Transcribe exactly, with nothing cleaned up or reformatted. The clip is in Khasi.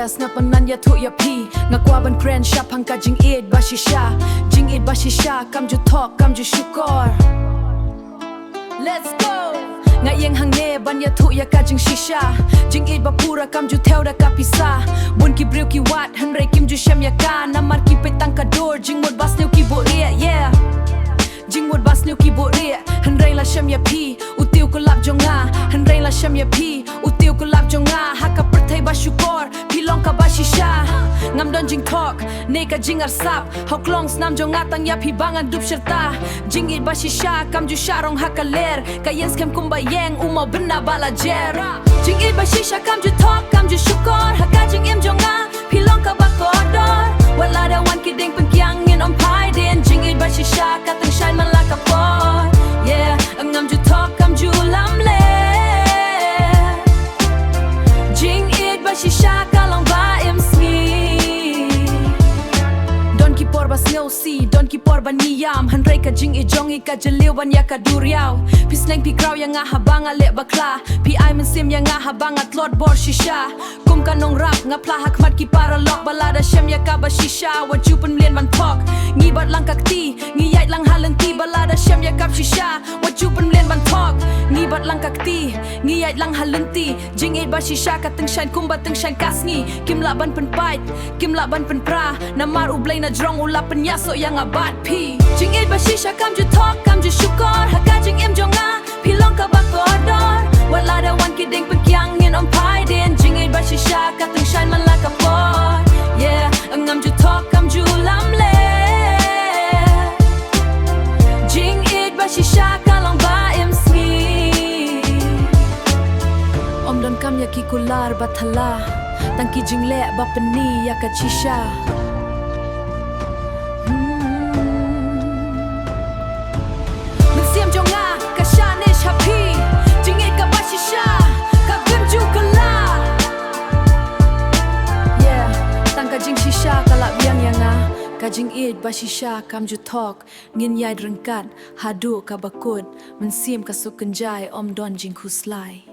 Sngap, ngan ïathuh ïa phi, nga kwah ban kren shaphang ka jingïeit ba shisha. Jingïeit ba shisha kam ju thok, kam ju shukor. Let's go. Nga ïeng hangne ban ïathuh ïa ka jingshisha. Jingïeit ba pura kam ju thew da ka pisa. Bun ki briew ki wad hynrei kim ju shem ïa ka, namar ki peit tang ka dur. Jingmut ba sniew ki buhrieh, yeah. Jingmut ba sniew ki buhrieh, hynrei la shem ïa phi, u tiew kulap jong nga. Hynrei la shem ïa phi, u tiew kulap jong nga. Ha ka pyrthei ba shukor, phi long kaba shisha. Ngam don jingthok ne ka jingarsap, ha u klong snam jong nga tang ïa phi ba ngan dup shirta. Jingïeit ba shisha kam ju shah rong ha ka ler, ka ïeng skhem kumba ïeng u mawbynna ba la jer. Jingïeit ba shisha kam ju thok, kam ju shukor. Ha ka jingim jong nga, phi long kaba kordor. Wat lada wan ki dieng pynkiang, ngin ym phai dien. Jingïeit ba shisha ka tyngshaiñ man la ka por. Yeah, ngam ju thok, kam ju lamler. Jingïeit ba shisha ka long ba im sngi. Don ki por ba sngewsih, don ki por ba ngi ïam, hynrei ka jingïeit jong ngi ka jylliew ban ïa ka duriaw. Phi sneng phi kraw ïa nga haba nga leh bakla, phi ai mynsiem ïa nga haba nga tlot bor shisha. Kum ka nongrap nga phla ha khmat ki paralok, ba lada shem ïa ka ba shisha wat ju pynmlien ban thok. Ngi bat lang ka kti, ngi ïaid lang ha lynti, ba lada shem ïa ka ba shisha wat ju pynmlien ban thok. Ngi bat lang ka kti, ngi ïaid lang ha lynti. Jingïeit ba shisha ka tyngshaiñ kumba tyngshaiñ ka sngi. Kim lah ban pynpait, kim lah ban pynpra, namar U Blei na jrong u la pynïasoh ïa nga bad phi. Jingïeit ba shisha kam ju thok, kam ju shukor. Ha ka jingim jong nga, phi long kaba kordor. Wat lada wan ki dieng pynkiang, ngin ym phai dien. Jingïeit ba shisha ka tyngshaiñ man la ka por. Yeah, ngam ju thok, kam ju lamler. Jingïeit ba shisha ka long ba im sngi. Ym donkam ïa ki kular ba thala, tang ki jingleh ba pyni ïa ka shisha. Hmm. Mynsiem jong nga ka shanish ha phi. Jingïeit kaba shisha ka bym ju kylla. Yeah, tang ka jingshisha ka la biang ïa nga. Ka jingïeit ba shisha kam ju thok. Ngin ïaid ryngkat haduh kaba kut. Mynsiem ka suk kynjai, ym don jingkhuslai.